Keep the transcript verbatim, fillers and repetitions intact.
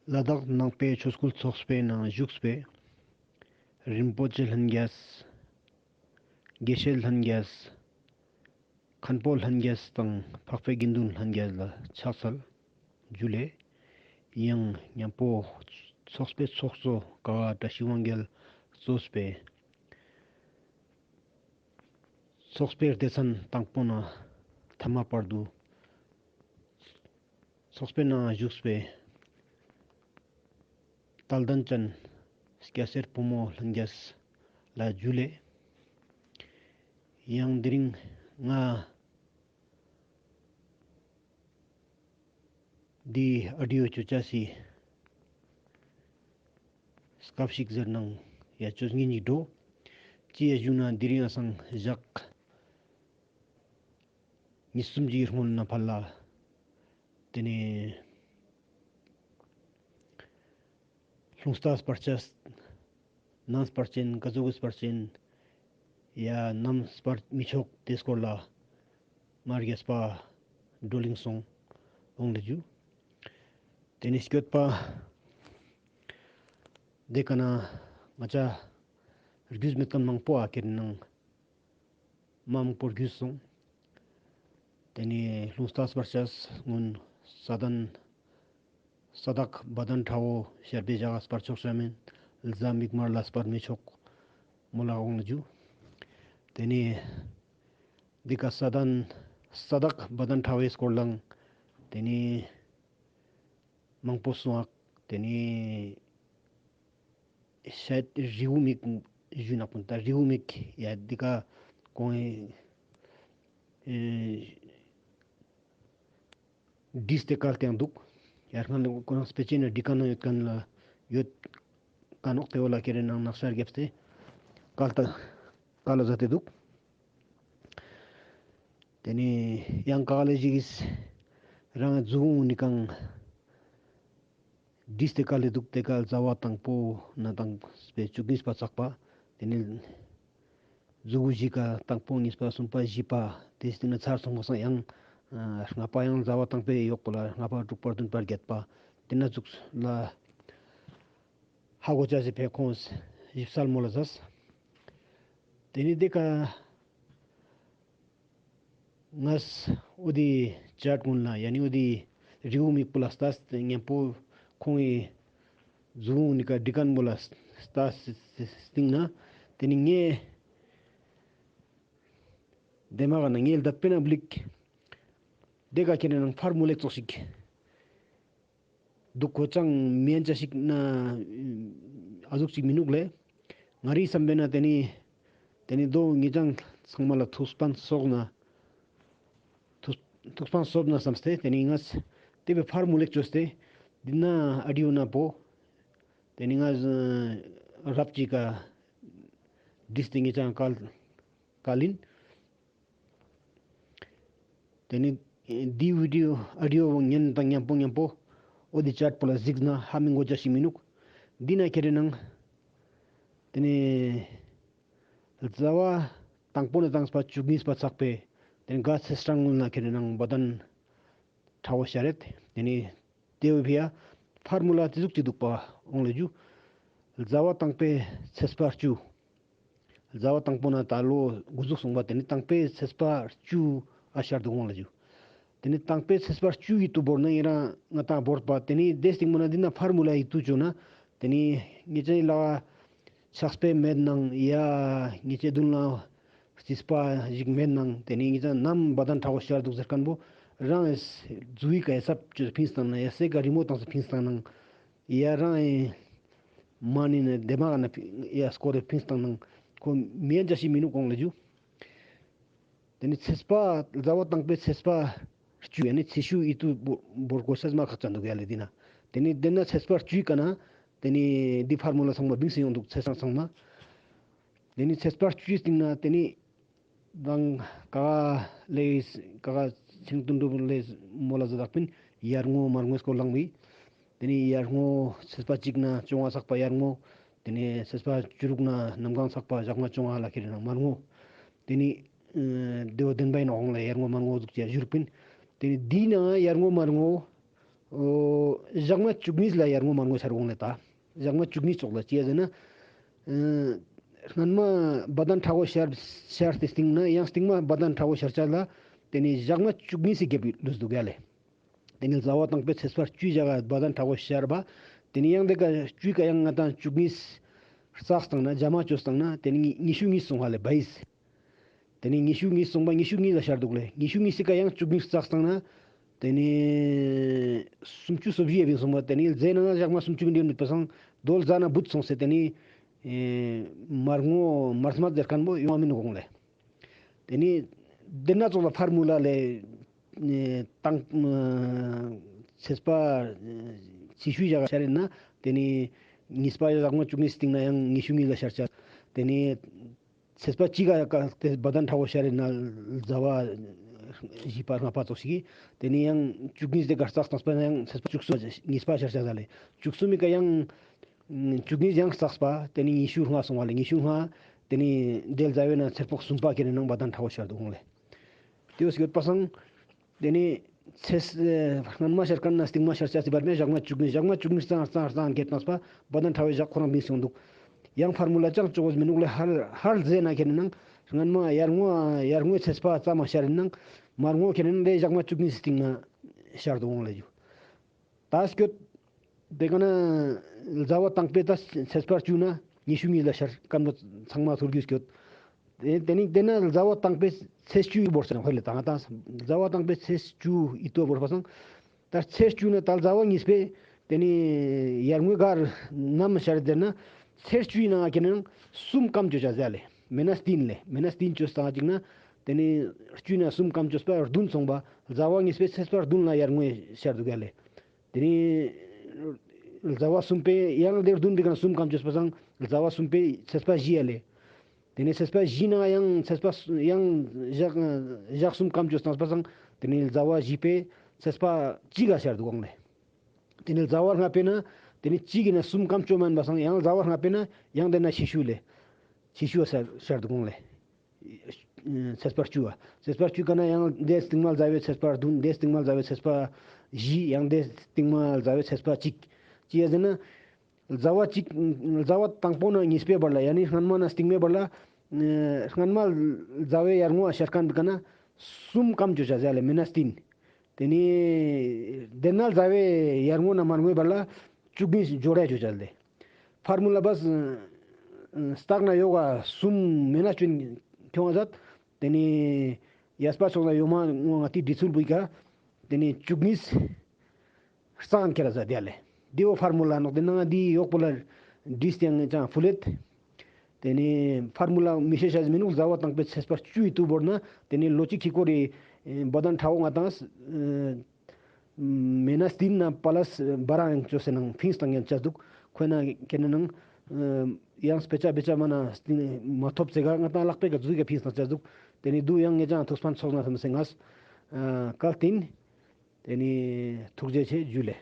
ལ་དྭགས་ནང་པའི་ཆོས་སྐུལ་ཚོགས་པའི་ནང་བཞུགས་པའི་རིན་པོ་ཆེ་ལྷན་རྒྱས། དགེ་བཤེས་ལྷན་རྒྱས། མཁན་པོ་ལྷན་རྒྱས་དང་འཕགས་པའི་དགེ་འདུན་ལྷན་རྒྱས་ལ་ཕྱག་འཚལ་ཇུ་ལེ། ཡང་མཉམ་པོ་ཚོགས་པའི་ཚོགས་གཙོ་ཀ་བ་བཀྲ་ཤིས་དབང་རྒྱལ་གཙོས་པའི་ཚོགས་པའི་སྡེ་ཚན་དང་པོ་ནས་ཐ་མ་བར་དུ་ཚོགས་པའི་ནང་བཞུགས་པའི་དད་ལྡན་ཅན་སྐྱ་སེར་ཕོ་མོ་ལྷན་རྒྱས་ལ་ཇུ་ལེ། ཡང་དེ་རིང་ང་འདི་ཨོ་ཌི་ཡོ་ཅོ་ཅེས་སི་སྐབས་ཤིག་ཟེར་ནང་ཡ་ཅོ་ཉིན་ཞིག་འགྲོ། ཅི་ཡ་ཞུ་ན་དེ་རིང་ཨ་སང་ཞག་ཉིས་སུམ་གྱི་སྔོན་ནས་ཕར་ལ་དེ་ནས་ལྷུང་ལྟས་སྤར་ཅེས་ནམ་སྤར་ཅེན་ག་ཟུག་གི་སྤར་ཅེན་ཡ་ནམ་སྤར་མི་ཆོག་དེ་སྐོར་ལ་མ་རྒྱས་པ་བགྲོ་གླེང་སོང་འོང་ལེ་ཇུ། དེ་ནས་སྐྱོད་པ་དེ་ཀ་ན་ང་ཅ་རྒྱུས་མེད་མཁན་མང་པོ་ཨ་ཁེར་ནང་མ་མང་པོ་རྒྱུས་སོང་། དེ་ནས་ལྷུང་ལྟས་སྤར་ཅེས་སྔོན་ས་དན་ས་དག་བ་དན་ཁྲ་བོ་ཤར་པའི་ཞག་སྤར་ཆོག་ཤ་མེན། ལ་ཟ་མིག་དམར་ལ་སྤར་མི་ཆོག་མོལ་ལ་འོང་ལེ་ཇུ། དེ་ནས་འདི་ཀ་ས་དན་ས་དག་བ་དན་ཁྲ་བོའི་སྐོར་ལའང་དེ་ནས་མང་པོ་གསུངས་ཨག། དེ་ནས་ཤད་རི་བོ་མིག་ཞུས་ནག་པོ་ད་རི་བོ་མིག་ཡ་འདི་ཀ་གོང་ཨེ་བྲིས་ཏེ་བཀལ་ཏེ་ཡང་འདུག། ཡར་སྔ་ལ་ཁོ་རང་སྤེ་ཆེན་ན་འབྲི་ཀ་ན་ཡོད་མཁན་ལ་ཡོད་ཀ་ནོག། དེ་བོ་ལ་ཁེ་རེ་ནང་ནག་ཤར་རྒྱབ་སྟེ་བཀལ་ཏེ་བཀལ་ལ་ཟ་སྟེ་འདུག། དེ་ནས་ཡང་ག་ལེ་ཞིག་གིས་རང་མཛུ་གུ་ནི་གང་བྲིས་ཏེ་བཀལ་ལེ་འདུག། དེ་ཀ་ཟླ་བ་དང་པོ་ནས་དང་པོ་བཅུ་གཉིས་པ་ཚག་པ། དེ་ནས་མཛུ་གུ་བཞི་ཀ་དང་པོ་གཉིས་པ་གསུམ་པ་བཞི་པ་དེ་སྟེང་ན་ཚར་སོང་བ་སང་ཡང་ཨ་ལྔ་པ་ཡང་ཟླ་བ་དང་པོའི་ཡོག་པོ་ལ་ལྔ་པ་དྲུག་པ་བདུན་པ་བརྒྱད་པ་དེ་ན་ཚུགས་ལ་ཧ་གོ་ཅེས་སི་ཕིའ་ཁོང་ཞིབ་གསལ་མོལ་ལ་ཟེརས། དེ་ནས་དེ་ཀ་ངས་འོ་དེ་ཅར་ཀུན་ལ་ཡ་ནི་འོ་དེ་རི་བོ་མིག་པོ་ལ་ལྟས་ཏེ་མཉམ་པོ་ཁོང་གི་མཛུ་གུ་ནི་ཀ་འབྲི་མཁན་པོ་ལ་ལྟས་སྟིང་ན་དེ་ནི་ངའི་དེ་མ་ག་ན་ངའི་ལྡད་པའི་ན་བླིག་དེ་ཀ་ཁྱེར་ནང་ཕར་མོལ་ལེ་ཙོགས་ཤིག་འདུག། ཁོ་ཅང་མི་ཡན་ཆ་ཞིག་ན་ཨ་ཟུག་ཅིག་མི་ནུག་ལེ། ང་རིའི་བསམ་པའི་ན་དེ་ནི་དེ་ནི་དོ་ངེད་ཅག་ཚང་མ་ལ་ཐུགས་ཕན་གསོས་ན་ཐུགས་ཐུགས་ཕན་གསོས་ན་བསམས་ཏེ་དེ་ནི་ངས་དེ་བས་ཕར་མོལ་ལེ་ཅོས་ཏེ་འདི་ན་ཨོ་ཌི་ཡོ་ན་པོ་དེ་ནི་ངས་རབ་ཅིག་ག་བྲིས་ཏེ་ངེད་ཅག་བཀལ་བཀལ་ཡིན། དེ་ནི་འདི་བི་ཌི་ཡོ་ཨོ་ཌི་ཡོ་བོ་ཉན་དང་མཉམ་པོ་མཉམ་པོ་འོ་དེ་ཅར་པོ་ལ་གཟིགས་ན་ཧ་མི་གོ་ཅེས་ཞིག་མི་ནུག། འདི་ན་ཁྱེར་ནང་དེ་ནི་ཟླ་བ་དང་པོ་ནས་དང་པ་བཅུ་གཉིས་པ་ཚག་པའི་དེ་ནི་ག་ཚེས་གྲངས་ངུན་ལ་ཁྱེར་ནང་བ་དན་ཁྲ་བོ་ཤར་རེད། དེ་ནི་དེ་བོ་ཕི་ཡ་ཕར་མོལ་ལ་དེ་ཟུག་ཅིག་འདུག་པ་འོང་ལེ་ཇུ། ཟླ་བ་དང་པོའི་ཚེས་པ་བཅུ། ཟླ་བ་དང་པོ་ན་ད་ལོ་འགོ་འཛུགས་སོང་པ་དེ་ནི་དང་པོའི་ཚེས་པ་བཅུ་ཨ་ཤར་འདུག་འོང་ལེ་ཇུ། དེ་ནི་དང་པོའི་ཚེས་པ་བཅུ་ཡི་དུ་བོར་ན་ཡིན་རང་ང་དང་བོར་པ་དེ་ནི་དེ་སྟིང་མོ་ན་འདི་ན་ཕར་མོལ་ལ་ཡི་དུ་ཅོ་ན་དེ་ནི་ངེད་ཅག་ལ་ཕྱག་དཔེ་མེད་ནང་ཡ་ངེད་ཅག་མདུན་ལ་རྩིས་པ་ཞིག་མེད་ནང་དེ་ནི་ངེད་ཅག་ནམ་བ་དན་ཁྲ་བོ་ཤར་འདུག་ཟེར་མཁན་པོ་རང་ངི་མཛུ་གུའི་ཀ་ཡ་ཚབ་ཅོས་ཕིངས་བཏང་ན་ཡ་སེ་ཀ་རི་མོ་བཏང་སེ་ཕིངས་བཏང་ན་ཡ་རང་ངི་མ་ནི་ནི་དེ་མ་ག་ན་ཡ་སྐོར་རེ་ཕིངས་བཏང་ན་ཁོ་མི་ཡན་ཆ་ཞིག་མི་ནུག་འོང་ལེ་ཇུ། དེ་ནི་ཚེས་པ་ཟླ་བ་དང་པོའི་ཚེས་པ་བཅུ་ཡ་ནི་ཚེས་བཅུ་ཡི་དུ་བོར་གོ་ཤེས་མ་ཁག་ཅན་འདུག་ཡ་ལེ་འདི་ན། དེ་ནི་དེ་ན་ཚེས་པ་བཅུའི་ཀ་ན་དེ་ནི་འདི་ཕར་མོལ་ལ་ཚང་མ་བིངས་སེ་ཡོང་འདུག་ཚེས་གྲངས་ཚང་མ། དེ་ནི་ཚེས་པ་བཅུའི་སྟིང་ན་དེ་ནི་དང་ཀ་ལེ་ཀ་ཀ་ཆིང་ཏུན་ཏུ་ལེ་མོལ་ལ་ཟ་དག་པིན་ཡར་ངོ་མར་ངོའི་སྐོར་ལང་བི། དེ་ནི་ཡར་ངོ་ཚེས་པ་གཅིག་ན་བཅོ་ལྔ་ཚག་པ་ཡར་ངོ། དེ་ནི་ཚེས་པ་བཅུ་དྲུག་ན་གནམ་གང་ཚག་པ་ཞག་མ་བཅོ་ལྔ་ལ་ཁེ་རེ་ནང་མར་ངོ། དེ་ནི་ཨ་དེ་བོ་བདེན་པ་ཡིན་ནོག་འོང་ལ་ཡར་ངོ་མར་ངོ་ཟུག་ཅེས་ཞུ་རུག་པིན། དེ་ནི་འདི་ན་ཡར་ངོ་མར་ངོ་ ཨོ་ཞག་མ་བཅུ་གཉིས་ལ་ཡར་ངོ་མར་ངོ་ཤར་འོང་ལེ། ད་ཞག་མ་བཅུ་གཉིས་ཙོགས་ལ་ཅི་ཡ་ཟེར་ན། ཨ་སྔན་མ་བ་དན་ཁྲ་བོ་ཤར་ཤར་ཏེ་སྟིང་ན་ཡང་སྟིང་མ་བ་དན་ཁྲ་བོ་ཤར་ཆ་ལ་དེ་ནི་ཞག་མ་བཅུ་གཉིས་སི་གེབ་ལུས་འདུག་ཡ་ལེ། དེ་ནི་ཟླ་བ་དང་པོའི་ཚེས་པ་བཅུའི་ཞག་ག་བ་དན་ཁྲ་བོ་ཤར་བ། དེ་ནི་ཡང་དེ་ཀ་བཅུའི་ཀ་ཡང་ང་དང་བཅུ་གཉིས་རྩགས་བཏང་ན་འཇམ་མ་བཅོས་བཏང་ན་དེ་ནི་ཉི་ཤུ་གཉིས་སོང་བ་ལེ། བཱ་ཡིས། དེ་ནི་ཉི་ཤུ་གཉིས་སོང་བ་ཉི་ཤུ་གཉིས་ལ་ཤར་འདུག་ལེ། ཉི་ཤུ་གཉིས་སི་ཀ་ཡང་བཅུ་གཉིས་རྩགས་བཏང་ན་དེ་ནི་སུམ་ཅུ་སོ་བཞི་ཡ་བིན་སོང་བ། དེ་ནི་རྫས་ནང་ཞག་མ་སུམ་ཅུ་མི་འདྲེན་མེད་པ་སང་དོ་ལ་ཟ་ན་བུད་སོང་སེ་དེ་ནི་ཨེ་མར་ངོ་མར་སྨད་ཟེར་མཁན་པོ་ཡོང་བ་མི་ནུག་འོང་ལེ། དེ་ནི་དེ་ན་ཙོགས་ལ་ཕར་མུ་ལ་ལེ་ཨེ་དང་ཨེ་ཚེས་པ་ཨེ་ཕྱི་ཤུའི་ཞག་ཤར་ཡིན་ན་དེ་ནི་གཉིས་པ་ཞག་མ་བཅུ་གཉིས་སྟིང་ན་ཡང་ཉི་ཤུ་གཉིས་ལ་ཤར་ཆ། དེ་ནི་ཚེས་པ་གཅིག་ག་ཀ་དེ་བ་དན་ཁྲ་བོ་ཤར་ཡིན་ན་ཟླ་བ་བཞི་པ་ལྔ་པ་ཙོགས་ཤིག་གི་དེ་ནི་ཡང་བཅུ་གཉིས་དེ་ཀ་རྩགས་བཏང་པ་ན་ཡང་ཚེས་པ་བཅུ་གསུམ་གཉིས་པ་ཤར་ཆ་ཟ་ལེ། བཅུ་གསུམ་མི་ཀ་ཡང་བཅུ་གཉིས་ཡང་རྩགས་པ་དེ་ནི་ཉི་ཤུ་ལྔ་སོང་བ་ལེ། ཉི་ཤུ་ལྔ་དེ་ནི་དེ་ལ་ཟླ་བའི་ན་ཚེར་པོག་གསུམ་པ་ཁེ་ནི་ནང་བ་དན་ཁྲ་བོ་ཤར་འདུག་འོང་ལེ། དེ་བོ་ཡོད་པ་སང་དེ་ནི་ཚེས་ཨེ་སྔན་མ་ཤར་མཁན་ན་སྟིང་མ་ཤར་ཆ་སི་བར་མེ་ཞག་མ་བཅུ་གཉིས་ཞག་མ་བཅུ་གཉིས་རྩང་རྩང་རྩང་གེ་བཏང་པ་བ་དན་ཁྲ་བོའི་ཞག་ཁོ་རང་བིང་སོང་འདུག། ཡང་ཕར་མུ་ལ་ཅང་ཅོག་མི་ནུག་ལེ། ཧར་ཧར་རྫས་ན་ཁེ་ནི་ནང་སྔན་མ་ཡར་ངོ་ཡར་ངོའི་ཚེས་པ་རྩ་མ་ཤར་ཡིན་ནང་མར་ངོ་ཁེ་ནི་ནང་དེ་ཞག་མ་བཅུ་གཉིས་སྟིང་ན་ཤར་འདུག་འོང་ལེ་ཞུ། ད་སྐྱོད། དེ་ཀ་ན་ཟླ་བ་དང་པོའི་ད་ཚེས་པ་བཅུ་ན་ཉི་ཤུ་གཉིས་ལ་ཤར་མཁན་པོ་ཚང་མ་ཐུར་རྒྱུ་སྐྱོད། དེ་དེ་ནི་དེ་ན་ཟླ་བ་དང་པོའི་ཚེས་བཅུ་ཡི་བོར་སོང་ཧོ་ལེ། ད་ང་ད་ཟླ་བ་དང་པོའི་ཚེས་བཅུ་ཡི་ཏོ་བོར་པ་སང་ད་ཚེས་བཅུ་ན་ད་ཟླ་བ་གཉིས་པའི་དེ་ནི་ཡར་ངོའི་གར་ནམ་ཤར་དེ་ན་ཚེས་བཅུའི་ནང་ཁེ་ནི་ནང་གསུམ་སྐམ་བཅོ་ཆ་ཟ་ལེ། མེ་ན་སྟིན་ལེ། མེ་ན་སྟིན་བཅོས་བཏང་ཅིག་ན་དེ་ནི་བཅུའི་ནང་གསུམ་སྐམ་བཅོས་པ་བདུན་སོང་བ་ཟླ་བ་གཉིས་པའི་ཚེས་པ་བདུན་ལ་ཡར་ངོའི་ཤར་འདུག་ཡ་ལེ། དེ་ནི་ཟླ་བ་གསུམ་པའི་ཡང་དེ་བདུན་དེ་ཀ་ན་གསུམ་སྐམ་བཅོས་པ་སང་ཟླ་བ་གསུམ་པའི་ཚེས་པ་བཞི་ཡ་ལེ། དེ་ནི་ཚེས་པ་བཞི་ན་ཡང་ཚེས་པ་ཡང་ཞག་ཞག་གསུམ་སྐམ་བཅོས་བཏང་པ་སང་དེ་ནི་ཟླ་བ་བཞི་པའི་ཚེས་པ་གཅིག་ག་ཤར་འདུག་འོང་ལེ། དེ་ནི་ཟླ་བ་ལྔ་པའི་ན་དེ་ནི་གཅིག་གི་ན་གསུམ་སྐམ་བཅོ་མན་པ་སང་ཡང་ཟླ་བ་ལྔ་པའི་ན་ཡང་དེ་ན་ཕྱི་ཤུ་ལེ། ཕྱི་ཤུ་ཤར་ཤར་འདུག་འོང་ལེ། ཚེས་པ་བཅུ་བ། ཚེས་པ་བཅུ་ཀ་ན་ཡང་དེ་སྟིང་མ་ཟླ་བའི་ཚེས་པ་བདུན། དེ་སྟིང་མ་ཟླ་བའི་ཚེས་པ་བཞི། ཡང་དེ་སྟིང་མ་ཟླ་བའི་ཚེས་པ་གཅིག། ཅི་ཡ་ཟེར་ན། ཟླ་བ་གཅིག་ཟླ་བ་དང་པོ་ན་གཉིས་པའི་བར་ལ་ཡ་ནི་སྔན་མ་ན་སྟིང་མའི་བར་ལ། ཨ་སྔན་མ་ཟླ་བའི་ཡར་ངོ་ཤར་མཁན་པོའི་ཀ་ན་གསུམ་སྐམ་བཅོ་ཆ་ཟ་ལེ། མེ་ན་སྟིན། དེ་ནི་དེ་ན་ཟླ་བའི་ཡར་ངོ་ན་མར་ངོའི་བར་ལ་བཅུ་གཉིས་འབྱོར་ཡ་བཅོ་ཆ་ལེ། ཕར་མུ་ལ་བས་ཨ་སྟག་ན་ཡོག་ག་གསུམ་མེ་ན་སྟིན་ཁྱོང་ང་ཟད། དེ་ནི་ཡས་པ་ཚོགས་ལ་ཡོ་མ་ངོ་ང་ཏི་འདི་ཚུལ་བུའི་ཀ་དེ་ནི་བཅུ་གཉིས་རྩང་ཁྱེར་ཟ་དེ་ལེ། དེ་བོ་ཕར་མུ་ལ་ནོག། དེ་ནང་དེ་ཡོག་པོ་ལ་བྲིས་ཏེ་ཡང་ཅང་ཕུལ་ལེད། དེ་ནི་ཕར་མུ་ལ་མི་ཤེས་ཤ་མི་ནུག། ཟླ་བ་དང་པོའི་ཚེས་པ་བཅུ་ཡི་ཏུ་བོར་ན་དེ་ནི་ལོ་གཅིག་ཁི་ཀོ་རི་བ་དན་ཁྲ་བོ་ང་དང་ཨ་མེ་ན་སྟིན་ན་པ་ལས་བ་རང་ཡང་བཅོས་སེ་ནང་ཕིངས་བཏང་ཡང་ཆ་འདུག། ཁོ་ན་ཁེ་ནི་ནང་ཨ་ཡང་སྤེ་ཆ་སྤེ་ཆ་མ་ན་སྟིན་མ་ཐོབ་ཚེ་ག་ང་དང་ལག་པའི་ཀ་ཟུག་ག་ཕིངས་བཏང་ཆ་འདུག། དེ་ནི་དུ་ཡང་ངེ་ཅང་ཐུགས་ཕན་ཚོགས་ན་བསམ་སེ་ངས་ཨ་བཀའ་བསྟན། དེ་ནི་ཐུགས་རྗེ་ཆེ། ཇུ་ལེ།